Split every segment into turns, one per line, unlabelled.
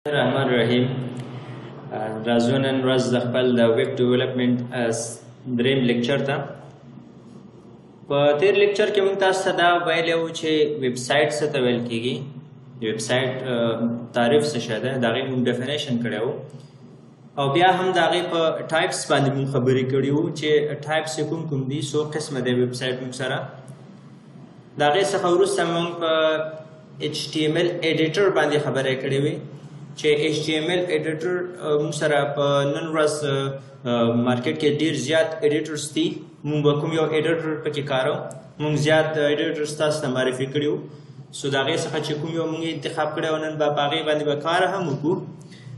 الرحمن الرحیم. راځو نن ورځ د خپل د web development دریم lecture ته. په تیر lecture کې موږ تاسو ته دا ویلي وو چې ویب سایټ څه ته ویل کیږي، د ویب سایټ تعریف څه شی دی، د هغې موږ definition کړی وو، او بیا هم د هغې په types باندې موږ خبرې کړې وو چې types یې کوم کوم دي، څو قسمه دی ویب سایټ موږ سره. د هغې څخه وروسته موږ په HTML editor باندې خبرې کړې وې چې HTML editor موږ سره په نن ورځ market کې ډیر زیات editors دي، موږ به کوم یو editor پکې کارو. موږ زیات editors تاسو ته معرفي کړي وو، so د هغې څخه چې کوم یو موږ انتخاب کړی و نن به په هغې باندې به کار هم وکړو.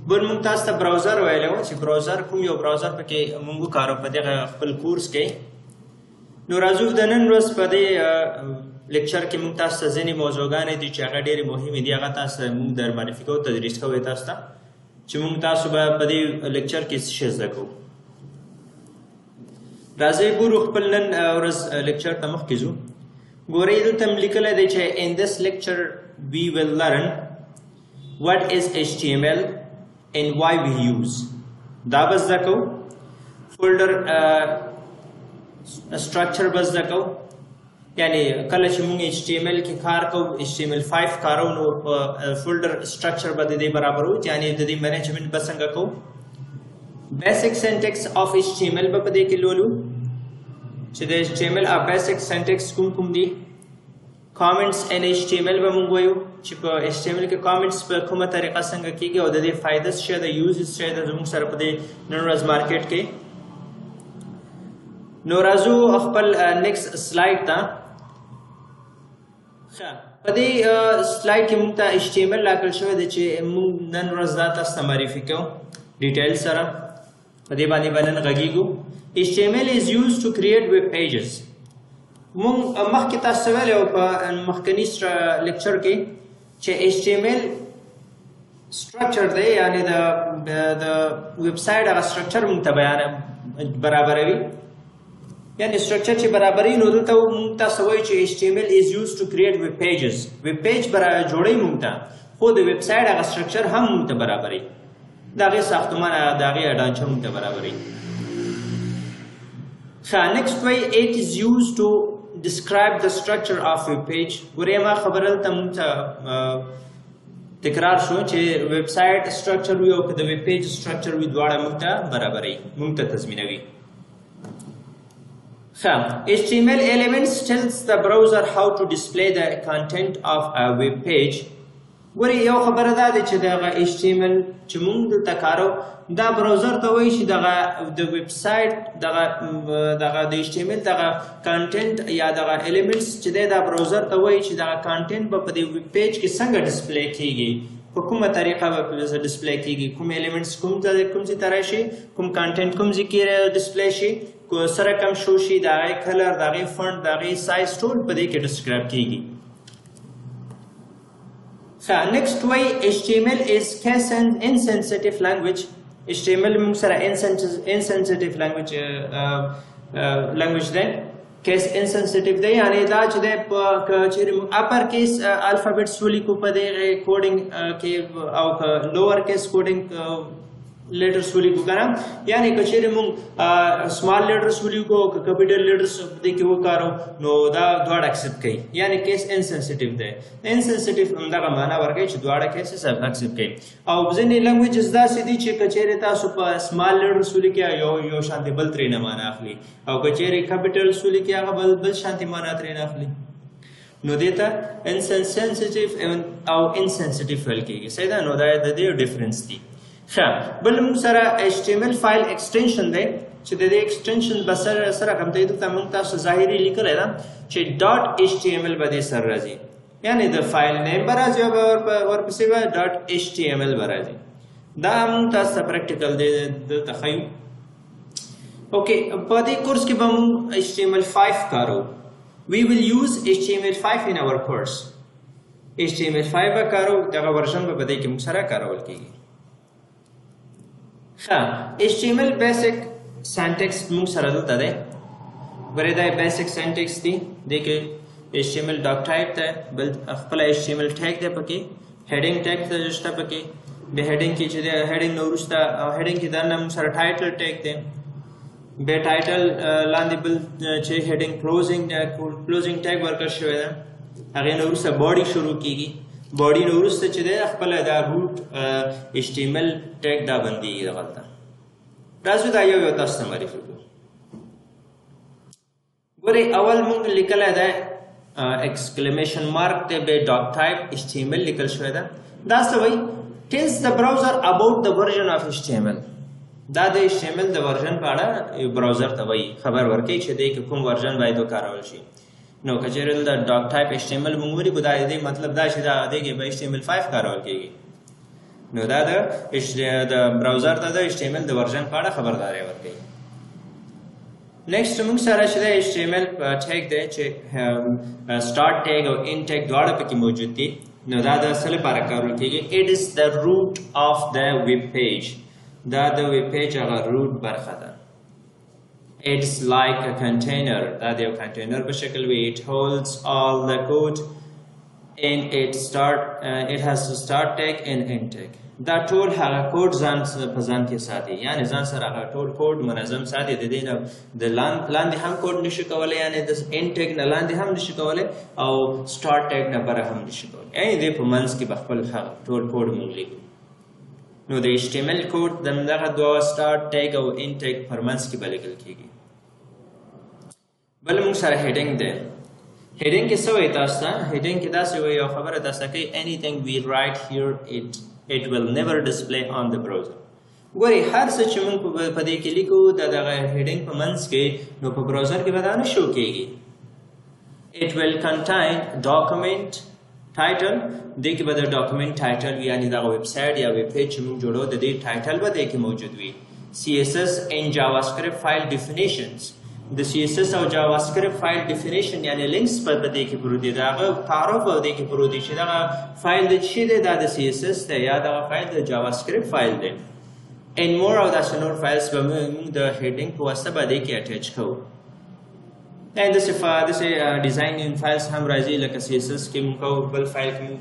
بل موږ تاسو ته browser ویلی و چې browser کوم یو browser پکې موږ وکارو په دغه خپل کورس کې. نو راځو د نن ورځ په دې lecture کې موږ تاسو ته ځینې موضوعګانې دي چې هغه ډېرې مهمې دي، هغه تاسو ته موږ در معرفي کوو، تدریس کوو یې تاسو ته چې موږ تاسو به په دې lecture کې څه شی زده کوو. راځئ ګورو خپل نن ورځ lecture ته مخکې ځو. ګورئ دلته مې لیکلی دی چې in this lecture we will learn what is HTML and why we use. دا به زده کوو، folder structure به زده کوو، یعنی کله چې موږ HTML کې کار کوو، HTML5 کارو، نو په folder structure به د دې برابرو، یعنی د دې management به څنګه کوو. Basic syntax of HTML به په دې کې لولو چې د HTML او basic syntax کوم کوم دي. Comments in HTML به موږ وایو چې په HTML کې comments په کومه طریقه څنګه کیږي او د دې فایده څه شی ده، use څه شی ده زموږ سره په دې نن ورځ market کې. نو راځو خپل next slide ته. ښه، په دې slide کې موږ ته HTML راکړل شوی دی چې موږ نن ورځ دا تاسو ته معرفي کوو detail سره، په دې باندې به نن غږیږو. HTML is used to create web pages. موږ مخکې تاسو ته ویلی وو په مخکني lecture کې چې HTML structure دی، یعنی د ویب سایټ هغه structure موږ ته بیان برابروي، یعنی structure چې برابري. نو دلته موږ تاسو وایو چې HTML is used to create web pages. Web page جوړوي موږ ته، خو د ویب سایټ هغه structure هم موږ ته برابروي، د هغې ساختمان، د هغې اډانچه موږ ته برابروي. ښه، next way it is used to describe the structure of web page. ګورئ ما خبره دلته موږ ته تکرار شو چې web site structure وي او که د web page structure وي، دواړه موږ ته برابروي، موږ ته تضمینوي. ښه، HTML elements tells the browser how to display the content of a web page. ګورئ یو خبره دا ده چې دغه HTML چې موږ دلته کارو، دا browser ته وایي چې دغه د ویب سایټ دغه دغه د HTML دغه content یا دغه elements چې دی، دا browser ته وایي چې دغه content به په دې web page کې څنګه display کیږي، په کومه طریقه به display کیږي، کوم elements کوم ځای کوم ځای ته راشي، کوم content کوم ځای کې display شي، سره کم شو شي، د هغې color، د هغې font، د هغې سایز ټول په دې کې describe کیږي. ښه، next way HTML is case insensitive language. HTML موږ سره insensitive language دی، case insensitive دی، یعنی دا چې دی په که چیرې موږ upper case alphabets ولیکو په دې coding کې او که lower case coding letters ولیکو که نه، یعنی که چیرې موږ small letters ولیکو او که capital letters په دې کې وکارو، نو دا دواړه accept کوي، یعنی case insensitive دی. Insensitive همدغه معنا ورکوي چې دواړه cases accept کوي. او ځینې languages داسې دي چې که چیرې تاسو په small letters ولیکئ یو یو شانتې بل ترې نه معنا اخلي، او که چیرې capitals ولیکئ هغه بل بل شانتې معنا ترې نه اخلي. نو دې ته insensitive او insensitive ویل کېږي. صحیح ده؟ نو دا د دې difference دی. ښه، بل موږ سره HTML file extension دی چې د دې extension به سره سره کوم دی. دلته موږ تاسو ظاهري لیکلی ده چې dot HTML به دې سره راځي، یعنی د file name به راځي او ورپسې به dot HTML به راځي. دا موږ تاسو ته practical دی دلته ښیو. Okay، په دې کورس کې به موږ HTML5 کارو. We will use HTML5 in our course. HTML5 به کارو، دغه version به په دې کې موږ سره کارول کیږي. ښه، HTML basic syntax موږ سره دلته دی. ګورئ دا basic syntax دی، دې کې HTML doc type دی، بل خپله HTML tag دی پکې، heading tag ته شته پکې، به heading کې چې دی heading نه وروسته heading کې دننه موږ سره title tag دی. بیا title لاندې بل چې heading closing tag ورکړل شوی دی. هغې نه وروسته body شروع کیږي. body نه وروسته چې دی خپله دا root HTML tag دا بندیږي دغلته. راځو دا یو یو تاسو ته معرفي کړو. ګورئ اول موږ لیکلی دی exclamation mark دی، بیا doc type HTML لیکل شوی ده. دا څه وایي؟ Tells the browser about the version of HTML. دا د HTML د version په اړه browser ته وایي، خبر ورکوي چې دی کې کوم version باید وکارول شي. نو که چېرې دلته doc type HTML موږ ولیکو، دا د دې مطلب دا چې دا دې کې به HTML5 کارول کېږي. نو دا د browser ته د HTML د version په اړه خبرداری ورکوي. next موږ سره چې د HTML tag دی چې start tag او end tag دواړه پکې موجود دي. نو دا د څه لپاره کارول کېږي؟ It is the root of the web page. دا د web page هغه root برخه ده. It's like a container. دا د یو container په شکل وي. It holds all the code and it start it has to start tag and end tag. دا ټول هغه کوډ ځان په ځان کې ساتي، یعنی ځان سره هغه ټول کوډ منظم ساتي. د دې نه د لاندې هم کوډ نشي کولی، یعنی د end tag نه لاندې هم نشي کولی او start tag نه بره هم نشي کولی، یعنی دې په منځ کې به خپل هغه ټول کوډ موږ لیکو. نو د HTML کوډ د دغه دوه start tag او end tag پر منځ کې به لیکل کېږي. بل موږ سره heading دی. heading کې څه وایي تاسو ته؟ heading کې داسې وایي یو خبره تاسو ته کوي، anything we write here it will never display on the browser. ګورئ هر څه چې موږ په دې کې لیکو د دغه heading په منځ کې، نو په browser کې به دا نه شو کېږي. It will contain document title. دې کې به د document title وي، یعنی دغه ویبسایټ یا web page چې موږ جوړو د دې title به دې کې موجود وي. CSS and JavaScript file definitions. د CSS او JavaScript file definition یعنی links په دې کې پروت دي، د هغه تعارف په دې کې پروت دي چې دغه فایل د څه دی، دا د CSS دی یا دغه فایل د JavaScript فایل دی. And more او داسې نور files به موږ د heading په واسطه به دې کې attach کوو. داسې design files هم راځي، لکه CSS کې موږ کوو، بل فایل کې موږ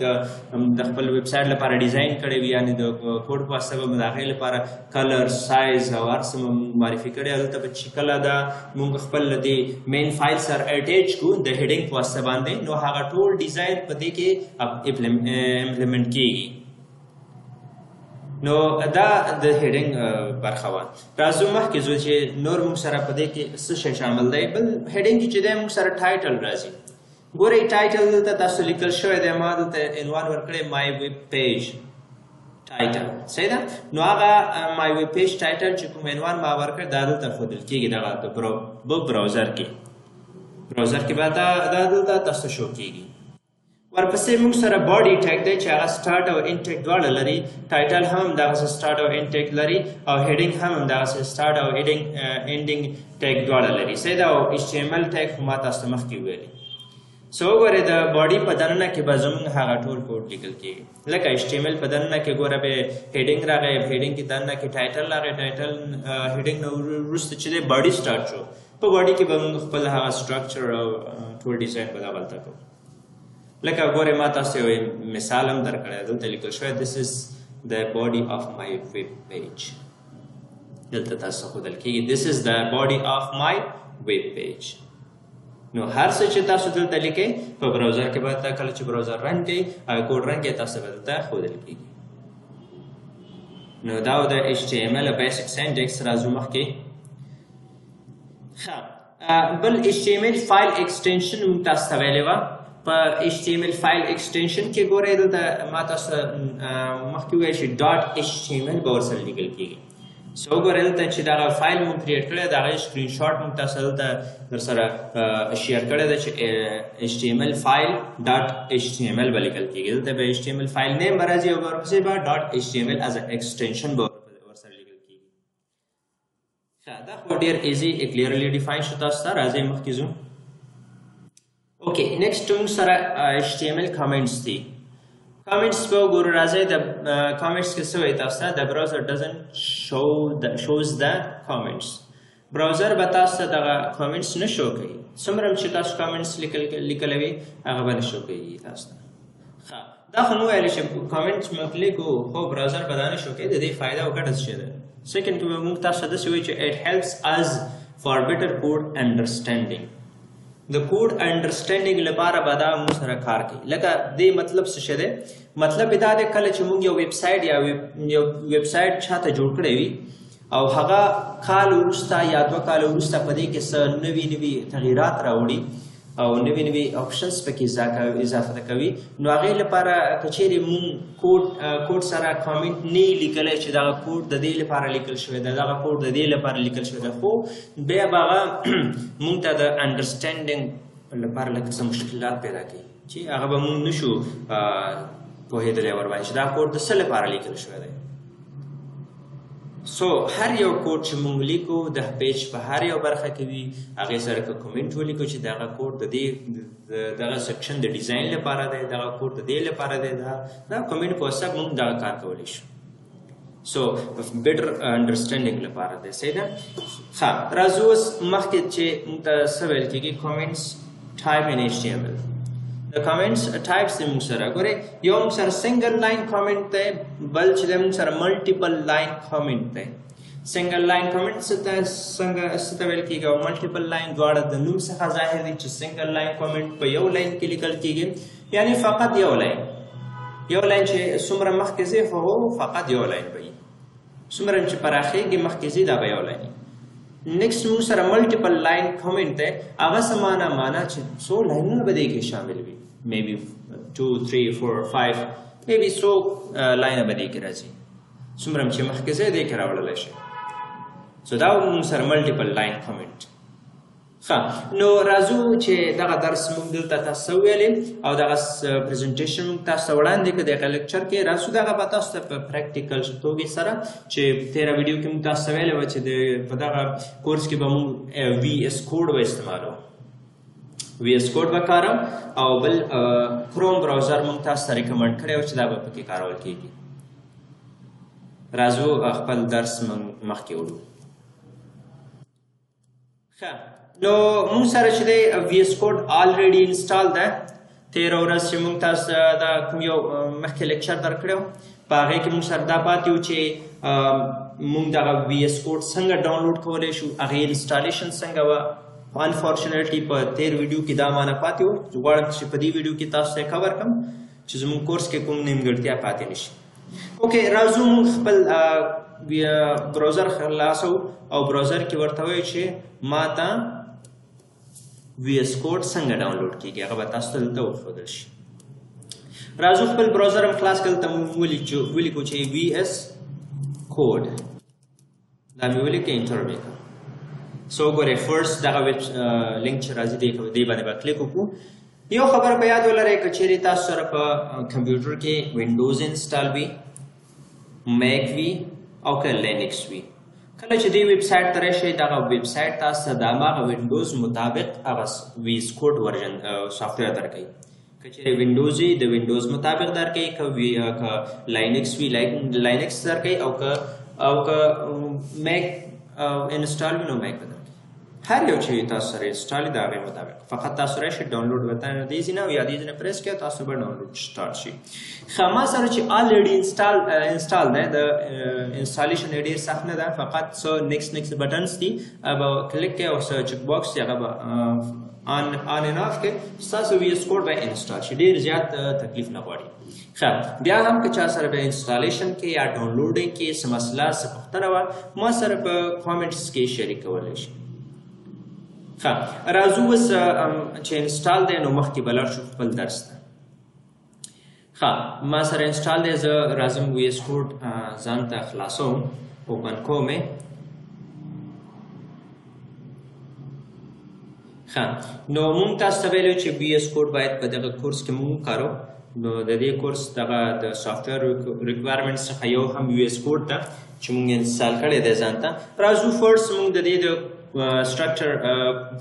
د خپل ویبسایټ لپاره design کړی وي، یعنی د کوډ په واسطه به موږ د هغې لپاره color، size او هر څه موږ معرفي کړی. دلته به چې کله دا موږ خپل له دې main file سره attach کړو د heading په واسطه باندې، نو هغه ټول design په دې کې implement کېږي. نو دا د heading برخه وه. راځو مخکې ځو چې نور موږ سره په دې کې څه شی شامل دی. بل heading کې چې دی موږ سره title راځي. ګورئ title دلته تاسو لیکل شوی دی، ما دلته عنوان ورکړی my web page title، صحیح ده؟ نو هغه my web page title چې کوم عنوان ما ورکړ دا دلته ښودل کېږي دغه د browser کې. browser کې به دا دلته تاسو شو کېږي. ورپسې موږ سره body tag دی چې هغه start او end tag دواړه لري. title هم همدغسې start او end tag لري او heading هم همدغسې start او ending tag دواړه لري، صحیح ده؟ او HTML tag خو ما تاسو ته مخکې وویلې. so وګورئ د body په دننه کې به زموږ هغه ټول کوډ لیکل کېږي. لکه HTML په دننه کې ګوره به heading راغی، heading کې دننه کې title راغی، title heading نه وروسته چې دی body start شو، په body کې به موږ خپل هغه structure او ټول design به دغلته کوو. لکه ګورئ ما تاسو یو مثال هم درکړی، دلته لیکل شوی this is the body of my web page. دلته تاسو ښودل کېږي this is the body of my web page. نو هر څه چې تاسو دلته لیکئ په browser کې به کله چې browser run کوي او code run کوي تاسو به دلته ښودل کېږي. نو دا د HTML basic syntax. راځو مخکې. ښه بل HTML file extension موږ تاسو ته ویلې وه. په HTML file extension کې ګورئ دلته ما تاسو مخکې وویل چې dot HTML به ورسره لیکل کېږي. so وګورئ دلته چې دغه فایل موږ create کړی، د هغې screenshot موږ تاسو دلته درسره share کړی دی چې HTML file dot HTML به لیکل کېږي. دلته به HTML file name به راځي او ورپسې به dot HTML as extension به ورسره لیکل کېږي. ښه دا خو ډېر easy clearly define شو تاسو ته. راځئ مخکې ځو. okay next موږ سره HTML comments دي. comments به وګورو. راځئ د comments کې څه وایي تاسو ته؟ The browser doesn't shows the comments. browser به تاسو ته دغه comments نه شو کوي. څومره هم چې تاسو comments لیکلی وي هغه به نه شو کوي تاسو ته. ښه دا خو مو ویل چې کامنټ موږ لیکو خو browser به دا نه شو کوي. د دې فایده او ګټه څه ده؟ Second کې به موږ تاسو ته داسې وایو چې it helps us for better code understanding. د code understanding لپاره به دا موږ سره کار کوي. لکه دې مطلب څه شی دی؟ مطلب دا دی کله چې موږ یو ویب سایټ یا یو ویب سایټ چاته جوړ کړی وي او هغه کال وروسته یا 2 کاله وروسته په دې کې څه نوي نوي تغیرات راوړي او نوي نوي options پکې اضافه کوي، نو هغې لپاره که چیرې موږ کوډ سره کامنټ نه لیکلی چې دغه کوډ د دې لپاره لیکل شوی دی، دغه کوډ د دې لپاره لیکل شوی دی، خو بیا به هغه موږ ته د understanding لپاره لږ څه مشکلات پیدا کوي چې هغه به موږ نشو پوهېدلی ورباندې چې دا کوډ د څه لپاره لیکل شوی دی. So هر یو کوډ چې موږ لیکو د page په هر یو برخه کې وي، هغې سره که کومنټ ولیکو چې دغه کوډ د دې دغه section د design لپاره دی، دغه کوډ د دې لپاره دی، دا کومنټ په واسطه موږ دغه کار کولی شو. So better understanding لپاره دی. صحیح ده؟ ښه، راځو اوس مخکې چې موږ ته څه ویل کېږي comments type in HTML. د comments types دی موږ سره ګورئ، یو موږ سره single line comment دی، بل چې دی موږ سره multiple line comment دی. Single line comment څه ته څنګه څه ته ویل کېږي او multiple line دواړه د نوم څخه ظاهر دي چې single line comment په یو line کې لیکل کېږي، یعنی فقط یو line، یو line چې څومره مخکې ځي خو فقط یو line به وي، څومره چې پراخېږي مخکې ځي دا به یو line وي. Next موږ سره multiple line comment دی، هغه څه معنا؟ معنا چې څو لاینونه به دې کې شامل وي، maybe 2 3 4 5 maybe څو لاینه به دې کې راځي، څومره چې مخکې ځي دې کې راوړلی شي. So دا موږ سره multiple line comment. ښه، نو راځو چې دغه درس موږ دلته تاسو ته وویلې او دغه presentation موږ تاسو ته وړاندې کړ دغه lecture کې. راځو دغه به تاسو ته په practical توګې سره چې تېره ویډیو کې موږ تاسو ته ویلې وه چې په دغه کورس کې به موږ VS Code به استعمالوو، VS Code به کاروم او بل Chrome browser موږ تاسو ته recommend کړی و چې دا به پکې کارول کېږي. راځو خپل درس موږ مخکې وړو. ښه، نو موږ سره چې دی VS Code already install ده. تېره ورځ چې موږ تاسو دا کوم یو مخکې lecture درکړی و په هغې کې موږ سره دا پاتې و چې موږ دغه VS Code څنګه ډاونلوډ کولی شو، هغې installation څنګه وه. خو unfortunately په تېر ویډیو کې دا مانه پاتې و، غواړم چې په دې ویډیو کې تاسو ته cover کړم چې زموږ کورس کې کوم نیمګړتیا پاتې نه شي. Okay، راځو موږ خپل browser خلاصو او browser کې ورته وایو چې ما ته VS Code څنګه ډاونلوډ کېږي، هغه به تاسو ته دلته وښودل شي. راځو خپل browser هم خلاص کړ، دلته موږ ولیکو چې VS Code، دا مې ولیکه، enter مې کړ. So ګورئ first دغه web link چې راځي دې باندې به کلیک وکړو. یو خبره په یاد ولرئ که چیرې تاسو سره په کمپیوټر کې Windows install وي، Mac وي او که Linux وي، کله چې دې ویب سایټ ته راشئ دغه ویب سایټ تاسو ته د هماغه Windows مطابق هغه VS Code version software درکوي. که چیرې Windows وي د Windows مطابق درکوي، که Linux وي Linux درکوي، او که Mac install وي نو Mac به درکوي. هر یو چې تاسو سره install د هغې مطابق فقط تاسو راشئ download button دې ځای نه او یا دې ځای نه press کړئ، تاسو به download start شي. ښه، ما سره چې already install دی، د installation یې ډېر سخت نه ده، فقط څه next next buttons دي، هغه به کلیک کړئ او څه check box دی هغه به on and off کړئ، ستاسو VS Code به install شي، ډېر زیات تکلیف نه غواړي. ښه، بیا هم که چا سره به installation کې یا downloading کې څه مسله څه پوښتنه وه، ما سره په comments کې شریک کولی شي. ښه، راځو اوس چې install دی نو مخکې به لاړ شو خپل درس ته. ښه، ما سره install دی، زه راځم VS Code ځان ته خلاصوم، open کوم یې. ښه، نو موږ تاسو ته ویلو چې VS Code باید په دغه کورس کې موږ وکاروو. نو د دې کورس دغه د software requirement څخه یو هم VS Code ده چې موږ install کړی دی ځان ته. راځو first موږ د دې د structure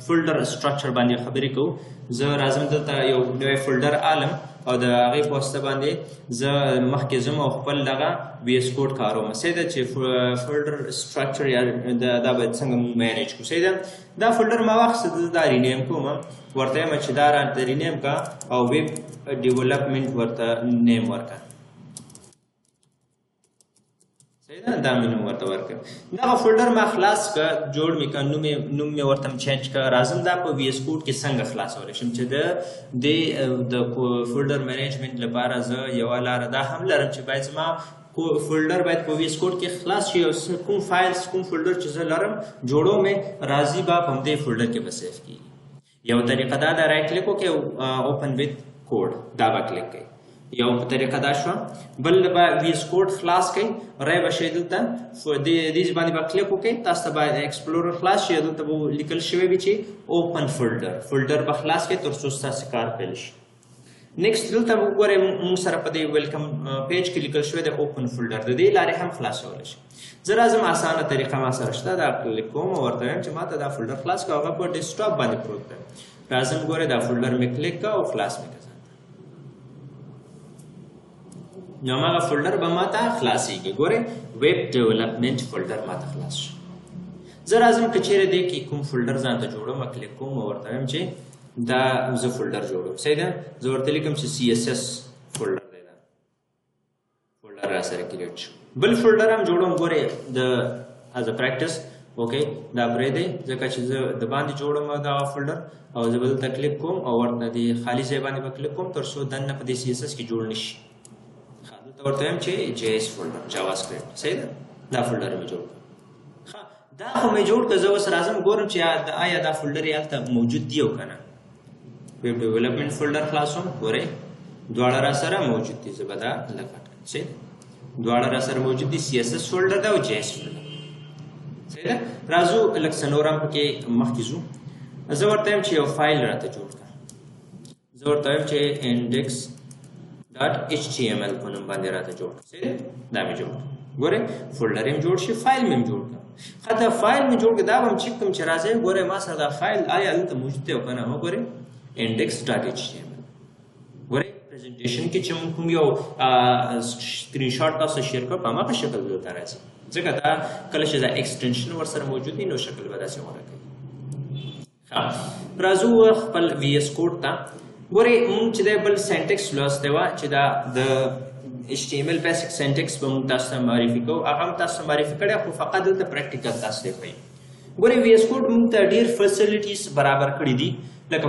folder structure باندې خبرې کوو. زه راځم دلته یو نوی folder آلم او د هغې په واسطه باندې زه مخکې ځم او خپل دغه VS Code کاروم. صحیح ده چې folder structure یا دا باید څنګه موږ manage کړو. صحیح ده، دا folder ما واخیست، زه دا rename کوم، ورته وایم چې دا راته rename کړه او ویب development ورته name ورکړه. صحیح ده، دا مې نوم ورته ورکړ. دغه folder ما خلاص که، جوړ مې که، نوم مې ورته change که. راځم دا په VS Code کې څنګه خلاصولی شم چې د دې د folder management لپاره زه یوه لاره دا هم لرم چې باید زما folder باید په VS Code کې خلاص شي او کوم files کوم folder چې زه لرم جوړوم یې، راځي به په همدې folder کې به save کېږي. یو طریقه دا ده، right click وکړئ، open with code، دا به کلیک کړئ. یو طریقه دا شوه. بل به VS Code خلاص کړئ، رای به شئ دلته دې ځای باندې به کلیک وکړئ، تاسو ته به explorer خلاص شي، دلته به لیکل شوی وي چې open folder، folder به خلاص کړئ تر څو ستاسو کار پیل شي. next دلته وګورئ موږ سره په دې welcome page کې لیکل شوی دی open folder، د دې لارې هم خلاصولی شي. زه راځم اسانه طریقه ما سره شته، دا کلیک کوم او ورته وایم چې ما ته دا folder خلاص کړه، هغه په desktop باندې پروت دی. راځم ګورئ دا folder مې کلیک کړه او خلاص مې کړه، نو هماغه folder به ما ته خلاصېږي. ګورئ web development folder ما ته خلاص شو. زه راځم که چېرې دې کې کوم folder ځان ته جوړوم، کلیک کوم او ورته وایم چې دا زه folder جوړوم. صحیح ده، زه ورته لیکم چې CSS folder دی، دا folder را سره create شو. بل folder هم جوړوم، ګورئ د as a practice. okay، دا پرېږدئ ځکه چې زه د باندې جوړوم دا folder، او زه به دلته کلیک کوم او ورته دې خالي ځای باندې به کلیک کوم تر څو دننه په دې CSS کې جوړ نه شي. دلته ورته وایم چې JS folder، JavaScript. صحیح ده، دا folder مې جوړ کړ. ښه، دا خو مې جوړ کړ. زه اوس راځم ګورم چې آیا دا folder یې هلته موجود دی او که نه. web development folder خلاصوم، ګورئ دواړه را سره موجود دي. زه به دا لږ غټ کړم. صحیح ده، دواړه را سره موجود دي، CSS folder ده او JS folder. صحیح ده، راځو لږ څه نور هم پکې مخکې ځو. زه ورته وایم چې یو فایل راته جوړ کړه. زه ورته وایم چې index.html په نوم باندې راته جوړ کړه. صحیح ده، دا مې جوړ کړ. ګورئ folder یې هم جوړ شي، فایل مې هم جوړ کړ. ښه، دا فایل مې جوړ کړ، دا به هم چک کړم چې راځئ ګورئ ما سره دا فایل آیا دلته موجود دی او که نه. وګورئ index.html. ګورئ presentation کې چې موږ کوم یو screenshot تاسو share کړ په هماغه شکل دلته راځي، ځکه دا کله چې دا extension ورسره موجود وي نو شکل به داسې غوره کوي. ښه، راځو خپل VS Code ته. ګورئ موږ چې دی بل syntax لوستی وه چې دا د HTML basic syntax به موږ تاسو ته معرفي کوو، هغه هم تاسو ته معرفي کړی، خو فقط دلته practical تاسو ته ښیي. ګورئ VS Code موږ ته ډېر facilities برابر کړي دي، لکه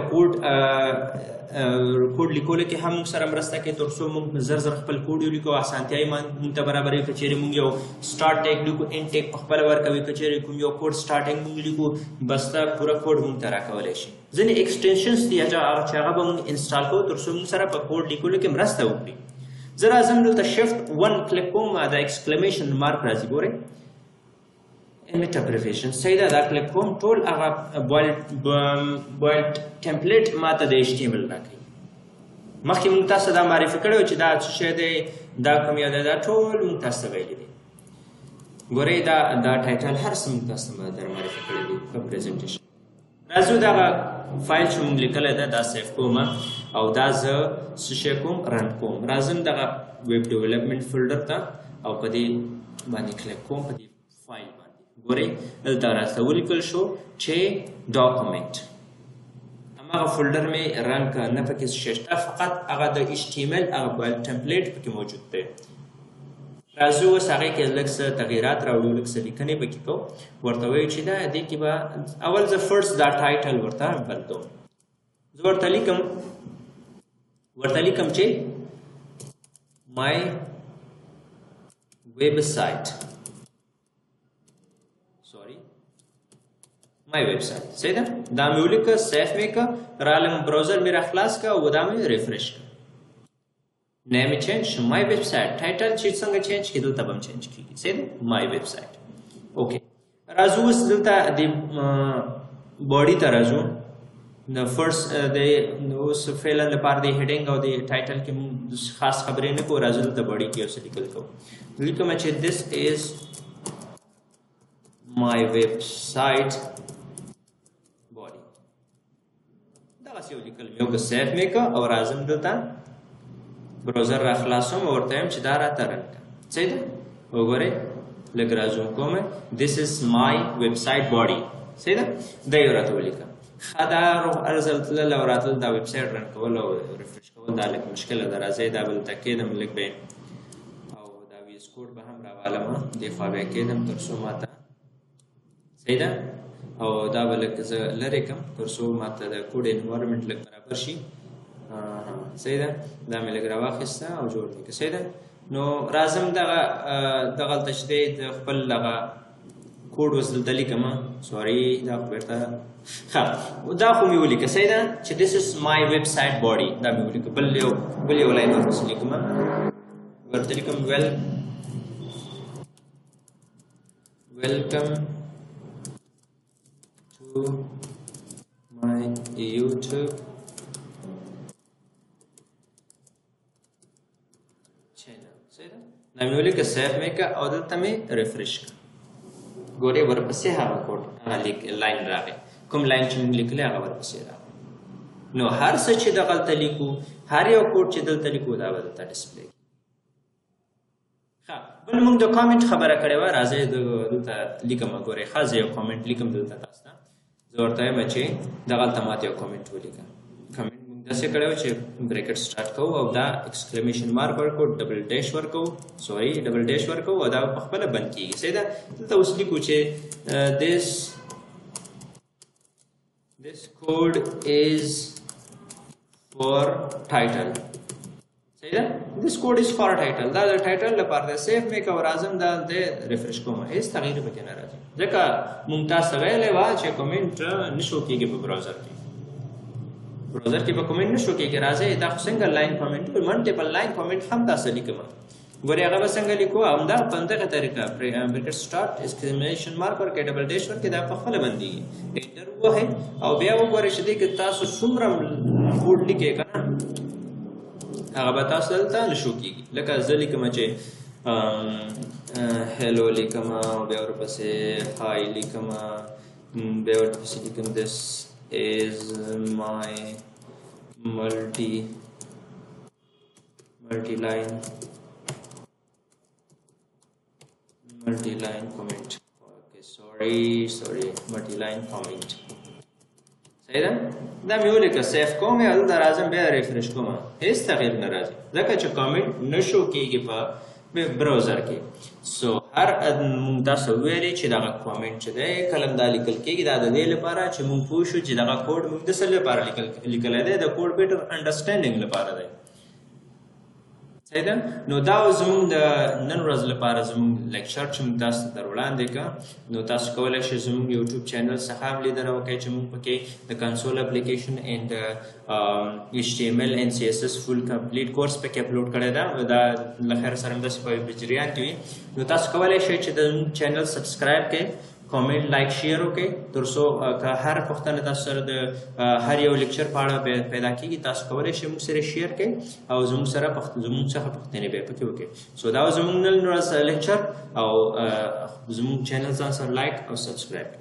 کوډ لیکولو کې هم موږ سره مرسته کوي تر څو موږ زر زر خپل کوډ ولیکو، اسانتیا یې موږ ته برابروي. که چېرې موږ یو start tag لیکو، end tag په خپله ورکوي. که چېرې کوم یو code starting موږ لیکو، بس دا پوره کوډ موږ ته راکولی شي. ځینې extensions دي چې هغه به موږ install کوو تر څو موږ سره په کوډ لیکلو کې مرسته وکړي. زه راځم دلته shift 1 کلیک کوم، دا exclamation mark راځي. ګورئ Emmet abbreviation. صحیح ده، دا کلیک کوم، ټول هغه boilerplate template ما ته د HTML راکوي. مخکې موږ تاسو دا معرفي کړی و چې دا څه شی دی، دا کوم یو دی، دا ټول موږ تاسو ته ویلي دي. ګورئ دا title هر څه موږ تاسو ته در معرفي کړی دي په presentation. راځو دغه فایل چې موږ لیکلی دی دا save کوم او دا زه څه شی کوم، run کوم. راځم دغه web development folder ته او په دې باندې کلیک کوم، په دې فایل باندې. ګورئ دلته راته ولیکل شو چې document، هماغه folder مې run کړه، نه پکې څه شی شته، فقط هغه د HTML هغه boilerplate template پکې موجود دی. راځو اوس هغې کې لږ څه تغیرات راوړو، لږ څه لیکنې پکې کوو. ورته وایو چې دا دې کې به اول زه first دا title ورته بدلوم. زه ورته لیکم چې my website، sorry my website. صحیح ده، دا مې ولیکه، save مې کړه، رالم browser مې را خلاص کړه او دا مې refresh کړه. name change my website، title چې څنګه change کړي دلته به هم change کېږي. صحیح ده، my website. okay، راځو اوس دلته د body ته راځو. د first د اوس فعلا لپاره د heading او د title کې موږ خاص خبرې نه کوو. راځو دلته body کې یو څه لیکل کوو. لیکم چې this is my website body. دغسې یو لیکل مې وکړه، save مې کړه او راځم دلته browser را خلاصوم او ورته وایم چې دا راته run کړه. صحیح ده، وګورئ لږ را zoom کوم، this is my website body. صحیح ده، دا یې راته ولیکه. ښه، دا هر ځل تلل او راتلل دا website run کول او refresh کول دا لږ مشکله ده. راځئ دا به دلته کېدم لږ به، او دا VS Code به هم راوالم، دې خوا به یې کېدم تر څو ماته صحیح ده. او دا به لږ زه لرې کړم تر څو ماته د code environment لږ برابر شي. صحیح ده، دا مې لږ راواخیسته او جوړ مې کړه. صحیح ده. نو راځم دغه دغلته چې دی د خپل دغه کوډ اوس دلته لیکم. sorry دا خو بېرته ښه، دا خو مې ولیکه. صحیح ده چې this is my website body، دا مې ولیکه. بل یو line ورپسې لیکم، ورته لیکم welcome to my YouTube channel. صحیح ده، دا مې ولیکه، save مې کړه او دلته مې refresh کړه. ګورې ورپسې هغه کوډ هغه line راغی، کوم line چې موږ لیکلی هغه ورپسې راغی. نو هر څه چې دغلته لیکو، هر یو کوډ چې دلته لیکو، دا به دلته display. ښه، بل موږ د کامنټ خبره کړې وه. راځئ دلته لیکم. ګورئ ښه، زه یو کامنټ لیکم دلته تاسو ته. زه ورته وایم چې دغلته ماته یو کامنټ ولیکه. کامنټ موږ داسې کړی و چې bracket start کوو او دا exclamation mark ورکوو، double dash ورکوو، sorry double dash ورکوو او دا په خپله بند کېږي. صحیح ده. دلته اوس لیکو چې this code is for title. صحیح ده، this code is for title. دا د title لپاره دی. save مې کړه، راځم دا دلته refresh کوم، هېڅ تغییر پکې نه راځي، ځکه مونږ تاسو ویلی وه چې کمنټ نه شو کېږي په browser کې. browser کې به کمنټ نه شو کېږي. راځئ دا خو single line comment، multiple line comment هم تاسو لیکم. ګورئ هغه به څنګه لیکو؟ همدا په همدغه طریقه bracket start exclamation mark ورکړئ، double dash ورکړئ، دا په خپله بندېږي. enter ووهئ او بیا وګورئ چې دې کې تاسو څومره کوډ لیکئ که نه، هغه به تاسو دلته نه شو کېږي. لکه زه لیکم چې hello لیکم، بیا ورپسې hi لیکم، بیا ورپسې لیکم this is my multi line comment. Okay, sorry multi line comment. صحیح ده، دا مې ولیکه، save کوم یې، دلته راځم بیا refresh کوم، هېڅ تغییر نه راځي، ځکه چې کامنټ نه شو کېږي په browser کې. so هر موږ تاسو ویلې چې دغه کامنټ چې دی کله دا لیکل کېږي، دا د دې لپاره چې موږ پوه شو چې دغه کوډ موږ د څه لپاره لیکلی دی، د code better understanding لپاره دی. صحیح ده. نو دا زموږ د نن ورځ لپاره زموږ lecture چې موږ تاسو ته در وړاندې کړه. نو تاسو کولی شئ زموږ YouTube channel څخه هم لیدنه وکړئ چې موږ پکې د console application and HTML and CSS full complete course پکې اپلوډ کړی ده. دا له خیره سره همداسې په جریان کې وي. نو تاسو کولی شئ چې د زموږ channel subscribe کړئ، comment، like، share وکړئ، تر څو که هر پوښتنه تاسو سره د هر یو lecture په اړه پیدا کېږي، تاسو کولی شئ موږ سره share کړئ او زموږ څخه پوښتنې بیا پکې وکړئ. so دا زموږ نن ورځ lecture، او زموږ channel ځان سره like او subscribe کړئ.